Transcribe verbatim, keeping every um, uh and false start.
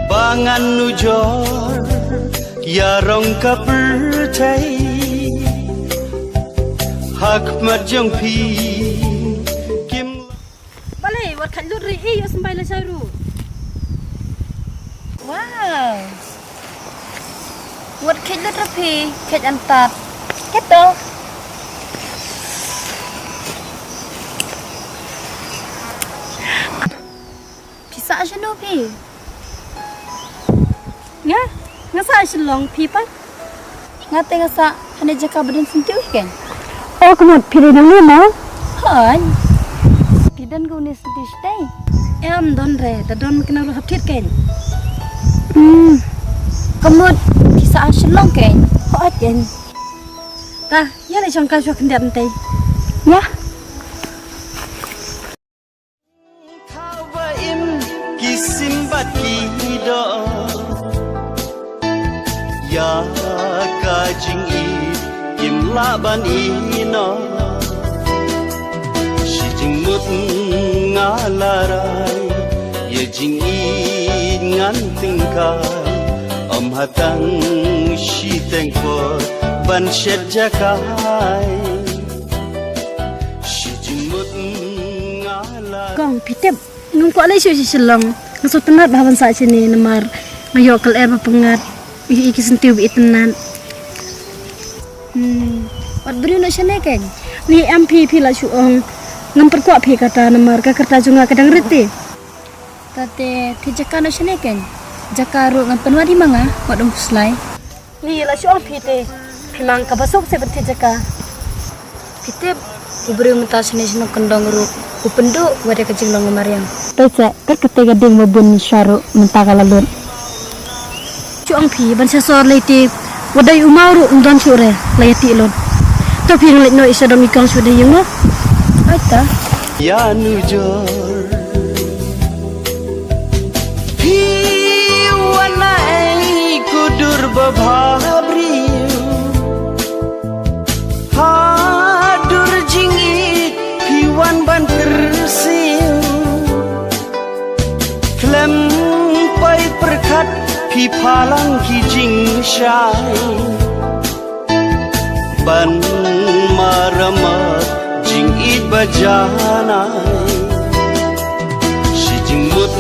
Ba ngan nujor ïa rong ka pyrthei ha khmat jong phi. Kim Balei wat khat lut ri, ïoh symbai la sha ruh. Wow. Wat khat lut ri phi, khat antat. Kato. Phi sah shano phi? Nga, nga sah Shillong, phi pat? Nga te nga sah hane jaka ba don syntiew hi kein. Oh, ka mut phi dei nangne mo? Hooid. Phi don ka une syntiew shatei? Em don re, da don kane ruh ha thied kein. Hmm. Ka mut phi sah Shillong kein? Hooid kein. Ta, ïa leit shong ka shuwa khyndiat hangtei. Ïa. Thaw ba im ki sim bad ki doh ïa ka jingïeit, kim lah ban ïehnoh. Shi jingmut nga la rai, ïa jingïeit ngan tyngkai. Ym ha tang shiteng por ban shet jaka hi. Shi jingmut nga la Kong, phi tip, ngam kwah leit shuh sha Shillong. Nga sngewtynnat bha ban sah shane namar nga ïoh ka lyer ba pyngngad, ïohi ki syntiew ba itynnat. Hmm. Wat briew noh shane kein? Ni em phi, phi la shu ong. Ngam pyrkwah phi kata namar ka rta jong nga ka dang rit te. Te, te jaka noh shane kein? Jaka ruh ngan pynwad hi ma nga, wat ym khuslai. Ngi la shu ong phi te, phi mang kaba suk seh ban thied jaka. Phi tip, u briew mynta shane shnong kyndong ruh u pynduh wat ïa ka jinglong mariang. Te seh, kat kata ka ding ba bun sha ruh mynta ka la lut. Shu ong phi ban sha sor lei te, wat dei u maw ruh ym don shuh re, la ïa tih lut. To phi ngan leit noh sha dong i kong shu dei ïing mo. Ai ta. Ïa nujor. Phi wan ai ku dur ba bha briew. Ha dur jingïeit phi wan ban kyrsiew. Khlem poi pyrkhat phi phalang ki jingshai. Ban maramat jingïeit ba janai. Shi jingmut